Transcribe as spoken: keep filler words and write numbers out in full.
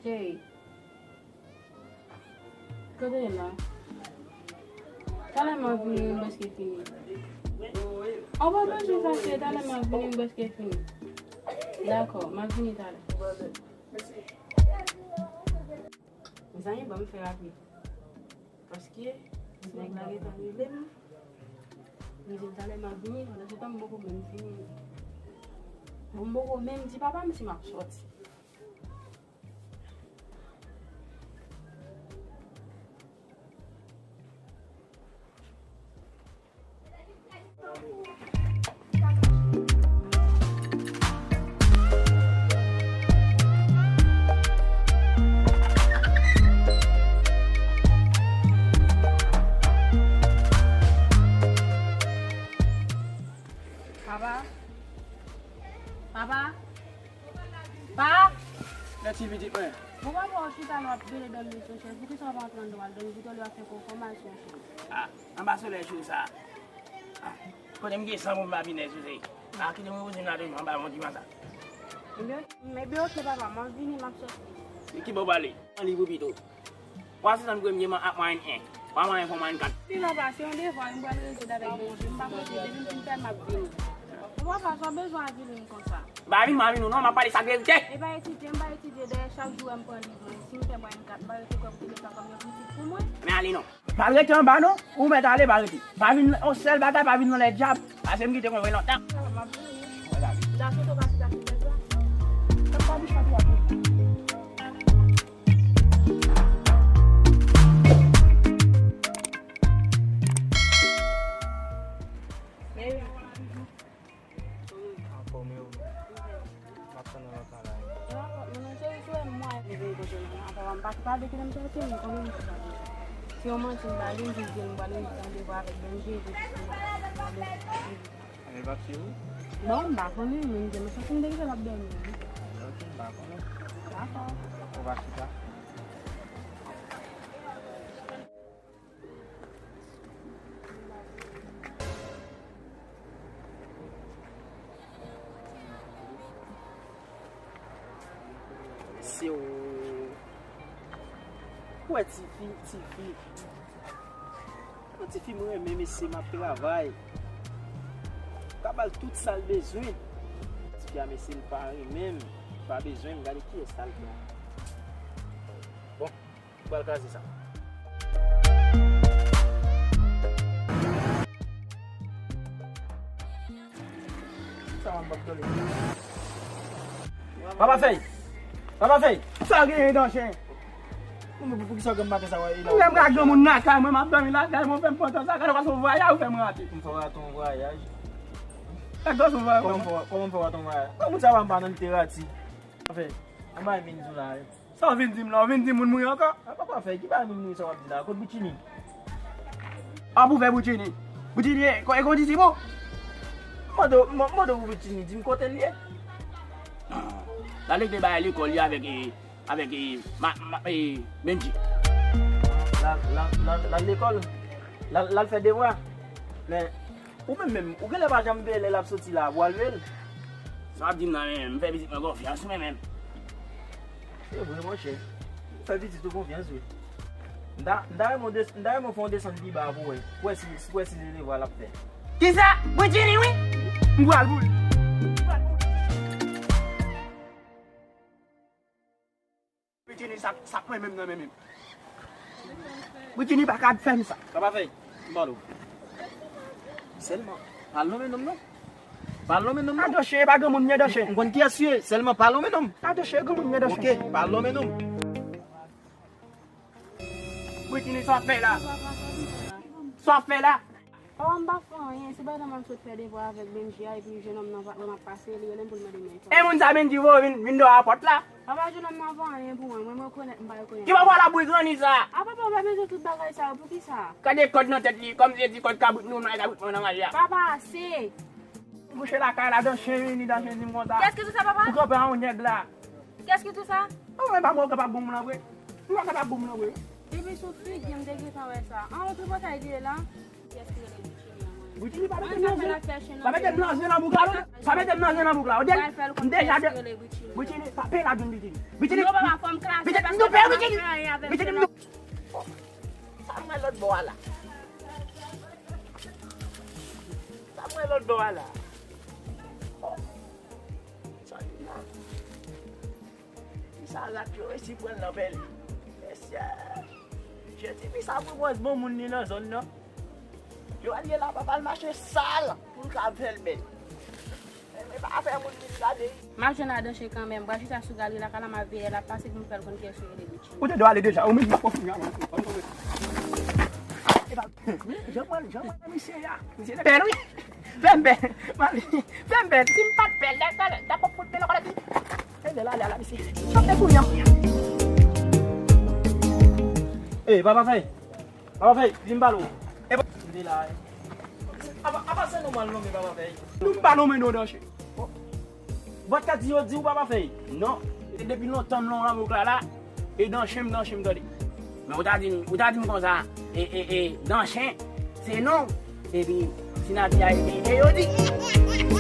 Cheri, kote w ye la? Talè m ap vini, m prèske fini. An, pa bezwen fache, talè m ap vini, m prèske fini. Dakò, m ap vini talè. Mezanmi, ban m fè rapid. Paske nèg la gentan rele m. Li di m talè m ap vini, pandan se tan m poko menm fini. Bon, m poko menm di papa m si m ap sòti. Papa? Papa? Pa! Lè ti pitit mwen. Bon, papa, w chita la w ap bele dòmi sou chèz. Poukisa w pa antre anndan w al dòmi pito olye w ap fè konfòmasyon, cheri? Ah, anba solèy cho sa. Ah, kote m gen san pou m pa vin sou se. Ah, kite m repoze m la dòmi anba yon divan sa. Ebyen, ebyen, oke, papa, m ap vini, m ap sòti. E ki bò w prale? An li pou pito. Ou a se tann premye man ak mwayen en. Ou a mwayen fè mwayen kat. Wi papa, se yon devwa wi, m pral rezoud avèk Bondye. M pa kote, depi m fin fè l, m ap vini. Bon papa, sa w bezwen avili m konsa? M pa avili, m avili w non, m ap pale sa k verite. E pa etidye, m pa etidye, dayè chak jou wè m pran liv mwen. Si m fè mwayen kat, m pa rete kwè pou kite sa kòm yon pitit pou mwen. Men ale non. Pa rete anba non, ou mèt ale, pa rete. Pa vin yon sèl bagay, pa vin nan lè dyab. Pase m kite konn vre lontan. M ap vini. Mwen ale. Jason, to pase sa fin lè dyab. Sa pa bouch pa twò tou. Anfòm yo. M ap tann ou lontan la. Mwen cheri, si w wè mwen vin kote w la, apa w pa, pa de ki nan m soti, m konnen m soti. Si yon manti m ba li, m jis di l m pral randevou avèk Benji epi. Ann pa fye ou? Non, m pa konnen, men m te santi m te kite l ap dòmi. Ok, m pa konnen. Dakò. Ou pa chita. Se w. Ou wè tifi, tifi. Yon tifi mwen renmen, mesye, m ap travay. M ka ba l tout sa l bezwen. Tifi a, mesye, l pa renmen m. Li pa bezwen m. Gade kiyès sa l pran. Bon. M pral kraze sa. Sa va, m p ap tande. Papa Fèy! Papa Fèy! Sa genyen, dan chen? Pou, pou, poukisa w gen maten sa w ye la? Mwen, m ka granmoun lakay mwen, m ap dòmi lakay mwen, w fè m pantan sa, gade fason vwayaj ou fè m rate. M fè w rate yon vwayaj? Gade fason vwayaj. Kòman m fè w, kòman m fè w rate yon vwayaj? Granmoun sa va m pa nan literati. Papa Fèy, anba vin di w la, wi. Sa w vin di m la? W vin di moun mouri ankò? A, papa Fèy, ki bagay moun mouri sa w ap di la? Kot Britini? A, pou fè Britini. Britini, e, e kondisip ou? M mande w, m mande w pou Britini, di m kote l ye. L al regle bagay lekòl li avèk, e, avèk, e, ma, ma, e, Benji. L al, l al, l al, l al lekòl. L al, l al fè devwa. Men, Ou menm menm, ou genlè pa janm veye lè l ap soti la pou w al veye l. Sa w ap di m nan, men, m fè pitit mwen konfyans, ou menm menm. Se vre, monchè. Ou fè pitit ou konfyans, wi. M ta, m ta renmen w des-, m ta renmen w fè yon desann pi ba pou wè. Pou wè si, pou wè si se devwa l ap fè. Kisa? Britini, wi! M pral pou l. M pral pou l. Britini, sa, sa k mwen menm nan men menm. Britini pa ka fè m sa. Sa pa fè. M pale w. Sèlman, pa l nonmen non m non. Pa l nonmen non m non. Adoche, e pa granmoun m ye, Doche. M konn kiyès ou ye, sèlman pa l nonmen non m. Adoche, e granmoun m ye, Doche. Ok, pa l nonmen non m. Britini, sa w ap fè la? Sa w ap fè la? Papa, m pa fè anyen, se pandan m ap sot fè devwa avèk Benji a, epi jennonm nan pa wè m ap pase, li rele m pou l mande m enfòmasyon. E moun sa Benji voye vin, vin dèyè pòt la? Papa, jennonm nan pa anyen pou mwen, mwen, mwen rekonèt, m pa rekonèt. Ki papa la bouy granni sa? A papa, ou pa bezwen tout bagay sa yo, poukisa? Gade kòd nan tèt li, kòmsi se ti kòd kabrit nou, nan kabrit mwen nan raje a. Papa, ase! Kouche lakay la, dan chen vini, dan chen di m konsa. Kiyès ki di sa, papa? Ou kanpe a yon nèg la. Kiyès ki di sa? Ou menm pa mwen, ou kapab bon moun an vre. Ou pa kapab bon moun an vre. Depi sou figi m te gentan wè sa. An, ou tripotay li ye la? Kiyès ki rele Britini an mwen? Britini, pa mete m nan zen. Pa mete m nan zen nan bouk la, non. Pa mete m nan zen nan bouk la, ou tande? M deja de. Britini, pa peye la vin Britini. Britini, non, papa, fò m klase, Britini, m nou peye Britini. Britini, m nou. Sa mwen lòt bò a la. Sa mwen lòt bò a la. Sa la. Fi sa rat yo resi pran l nan pè li. Mesye. Jezi, fi sa pou pran bon moun li nan zòn nan. Yo al ye la, papa l mache sal pou l ka fè l bèl. Men pa fè moun vin gade. M ap jwenn Adanche kanmenm. M pral chita sou galri lakay la, m ap veye l ap pase pou m fè l konn kiyès yo rele Gucci. Ou te dwe ale deja, ou menm m ap fini avan. Epa, jan mwen, jan mwen misye a. Misye te bèl, wi. Fè m bèl. Mami, fè m bèl. Si m pa t bèl, lè talè, ta pop fout bèl ankò depi. E bèl ale ala misye. Chòp de kouyan. Ey, papa Fèy. Papa Fèy, di m pale w. E bon. Li la, wi. Apa, apa se nou mal nonmen papa Fèy? Nou m pa nonmen non Danche. Vòt ka di yo di w papa Fèy. Non. E depi lontan m nan lanmou la la. E Danche m, Danche m tande. Men ou ta di m, ou ta di m konsa. E, e, e, Danche, se non. Epi, si n a di a, e, e, e yo di.